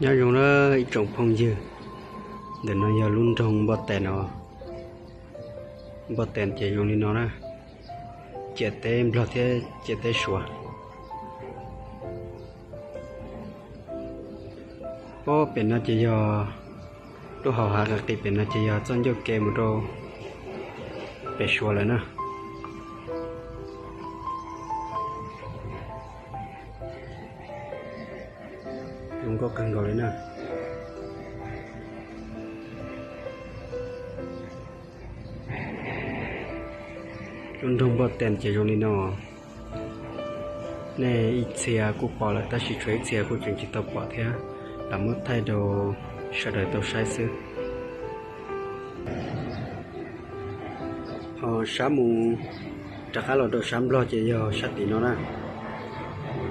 Nyob zoo na ib tsoom phooj ywg, ntawm no yog lub nroog Npoj Tes no. Npoj Tes ces zoo li no na, ciam teb Nplog thiab ciam teb Suav. Ob pem no ces yog lub hauv hav qis qis, pem no ces yog txoj ncauj ke mus rau pem Suav lawm na. Zoo nkauj kawg nkaus li na. Lub nroog Npoj Tes ces zoo li no. Nej ib txhia kuj pom lawm tab sis tshuav ib txhia kuj tseem tsis tau pom thiab, lam muab thaij rau sawv daws tau saib xwb. Ho sab mus rov qab los rau sab Nplog ces yog sab tim no na.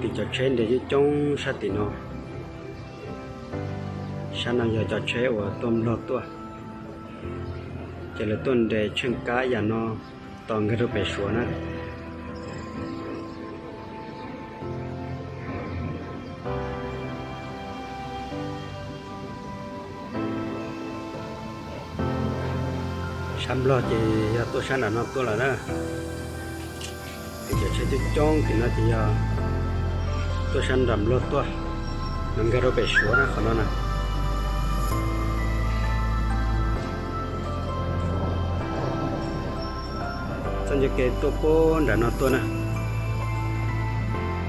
Tim cov tsheb nres coob coob sab tim no. Sab no yog cov tsheb uas tuaj Nplog tuaj, ces lawv tuaj nres tsheej kab yam no tos nkag rau pem Suav na. Sab Nplog ces yog tuaj sab nram no tuaj lawm na. Cov tsheb coob coob tim no ces yog tuaj sab nram Nplog tuaj, los nkag rau pem Suav na qhov no na. Txoj ncauj ke tuaj puag nram no tuaj na.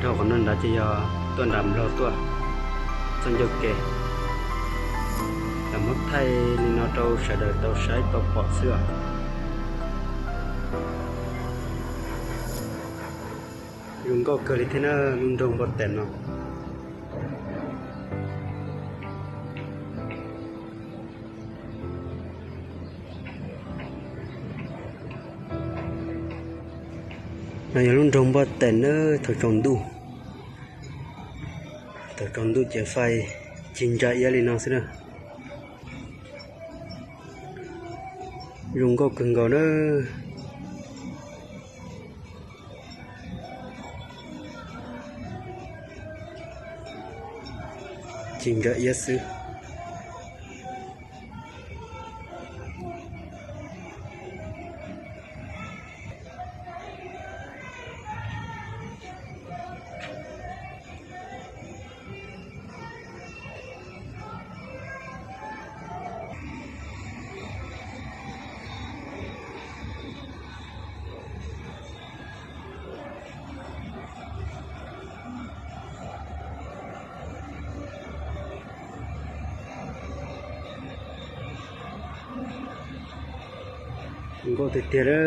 Dhau qhov no nrad ces yog tuaj nram Nplog tuaj. Txoj ncauj ke, lam muab thaij li no rau sawv daws tau saib tau pom xwb os. Zoo nkauj kawg li thiab na lub nroog Npoj Tes no. No yog lub nroog Npoj Tes na, thaum tsaus ntuj, thaum tsaus ntuj ces fais cig ntsa iab li no xwb na. Zoo nkauj kawg nkaus na. Cig ntsa iab xwb. Zoo nkauj tiag tiag lawm.